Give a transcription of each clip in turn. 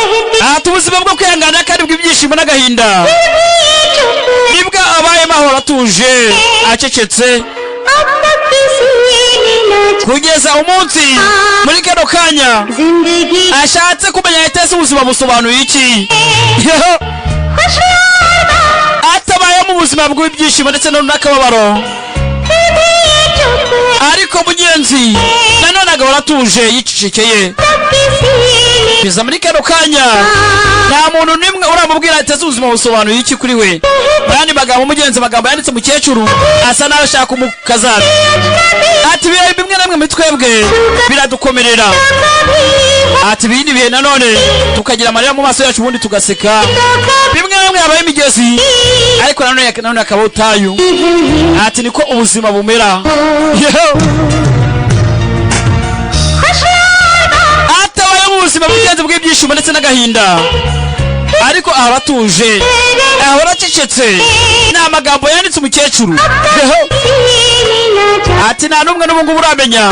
रहती Ati ubuzima bwo kwihangana kandi bw'ibyishimo n'agahinda nibwo abayemo, ahora atuje, acecetse, अब तक किसी ने न kugeza umunsi muri kano kanya जिंदगी ashatse kumenya ese ubuzima busobanuye iki, atabaye mu buzima bw'ibyishimo ndetse n'akababaro, फिर भी ये चुप ariko mugenzi nanone agahora atuje, yicecekeye, तक किसी ने kugeza muri kano kanya nta muntu n'imwe uramubwira ati ese ubuzima busobanuye iki kuri we. Yandi magambo mugenzi, amagambo yanditse mukecuru asa naho ashaka umukazana. Ati ibihe bimwe na bimwe muri twebwe biradukomerera. कभी Ati ibindi bihe nanone tukagira amarira mu maso yacu, ubundi tugaseka. Bimwe na bimwe habaho imigezi, ariko nanone hakaba ubutayu. Ati niko ubuzima bumera. Yewe. Atabaye mu buzima bw'ingenzi bw'ibyishimo ndetse n'agahinda, ariko ahora atuje, ahora acecetse. Ni amagambo yanditse umukecuru. Yewe. किसी ने न जाना Ati nta n'umwe n'ubu ngubu uramenya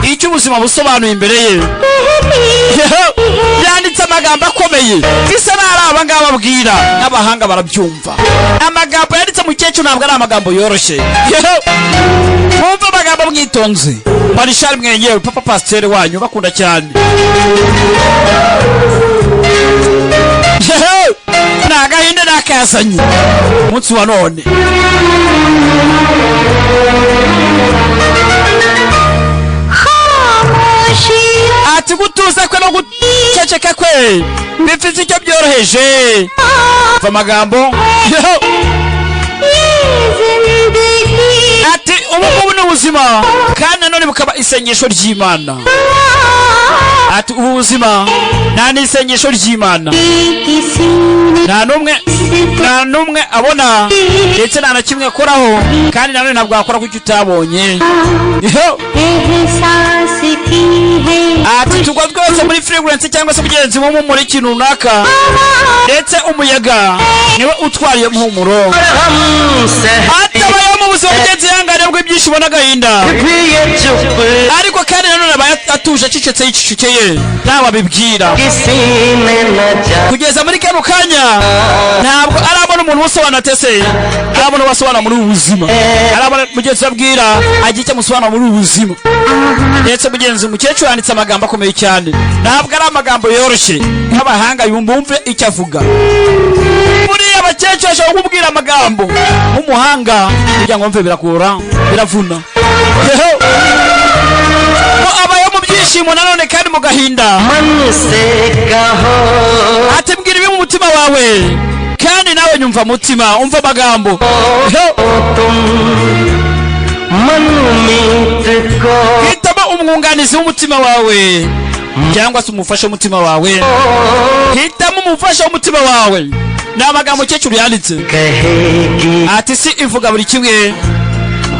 icyo ubuzima busobanuye imbere ye. कहती Yewe. Yanditse amagambo akomeye, bisa n'aho ari abangaba ababwira, n'abahanga barabyumva. Amagambo yanditse mukecuru ntabwo ari amagambo yoroshye. Yewe. Mwumve amagambo mwitonze. Marishari mwenyewe, papa pasiteri wanyu bakunda cyane. Yewe. Ni agahinda nakazanye umunsi wa none. खामोशी Ati gutuza kwe no guceceka kwe bifite icyo byoroheje. Va amagambo. Yewe. ये जिंदगी Ati ubu ngubu ni ubuzima, kandi nanone bukaba isengesho ry'Imana. Ati ubu buzima nta n'isengesho ry'Imana. किसी ने Nta n'umwe abona, ndetse nta na kimwe akoraho, kandi nanone ntabwo wakora kuko utabonye. Yo! एहसास की है Ati tugwa twese muri fragrance cyangwa se mugenzi muri ikintu runaka, ndetse umuyaga niwe utwara iyo mpumuro. Atabayeho mu buzima mugenzi yihangane bw'ibyishimo n'agahinda, भी ये चुप ariko kandi nanone aba atuje, acecetse, yicecekeye, ntawe abibwira. किसी ने न जाना Kugeza muri kano kanya ntabwo arabona umuntu usobanura atese, arabona ubasobanura muri ubu buzima, arabona mugenzi we abwira agira icyo amusobanura muri ubu buzima. Ndetse mugenzi, umukecuru yanditse amagambo akomeye cyane, ntabwo ari amagambo yoroshye. Nk'abahanga bumve icyo avuga. Buriya abakecuru bashobora kukubwira amagambo nk'umuhanga kugira ngo wumve, birakura, biravuna. Yeho! Ngo abayeho mu byishimo nanone kandi mu gahinda. मन से कहो Ati mbwira ibi mu mutima wawe, kandi nawe nyumva mutima, umva amagambo. Yo! तुम मनमीत को Hitamo umwunganizi w'umutima wawe cyangwa se umufasha w'umutima wawe. Hitamo umufasha w'umutima wawe. Ni amagambo umukecuru yanditse. कहेगी Ati si ivuga buri kimwe,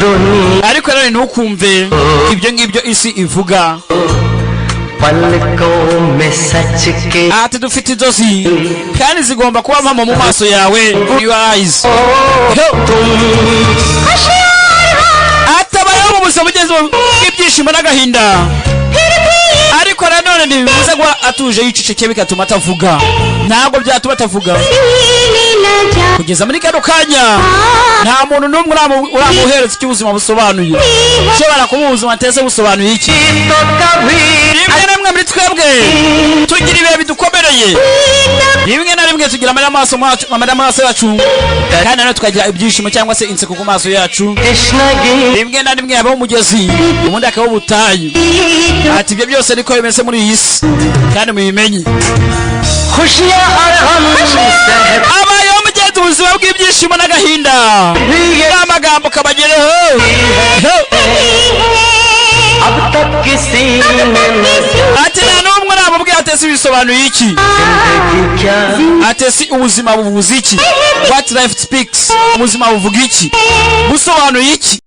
दुनिया ariko nanone ntukumve ibyo ngibyo isi ivuga. पलकों में सच के Ati dufite inzozi kandi zigomba kuba mpamo mu maso yawe, your eyes. Yo! तुम Atabayeho mu buzima bugeze bw'ibyishimo n'agahinda, ariko nanone ntibibuze kuba atuje, yicecekeye, bigatuma atavuga. Ntabwo byatuma atavuga. किसी ने न जाना Kugeza muri kano kanya nta muntu n'umwe uramuhereza icyo ubuzima busobanuye. Ushobora kuba ubuzima ateze busobanuye iki? तो कभी Rimwe na rimwe muri twebwe tugira ibihe bidukomereye, rimwe na rimwe tugira amarira amaso yacu, kandi nanone tukagira ibyishimo cyangwa se inseko ku maso yacu. तृष्णगी Rimwe na rimwe habaho umugezi, ubundi hakabaho ubutayu. Ati ibyo byose niko bimeze muri iyi si, kandi mubimenye. खुशियाँ और हम सह Abayeho mugenzi ubuzima bw'ibyishimo n'agahinda. भी ये N'amagambo kabagereho. अब तक किसी ने न Ati nta n'umwe uramubwira ati ese bisobanuye iki? जिंदगी क्या Ati ese ubuzima buvuze iki? What life speaks, ubuzima buvuga iki, busobanuye iki?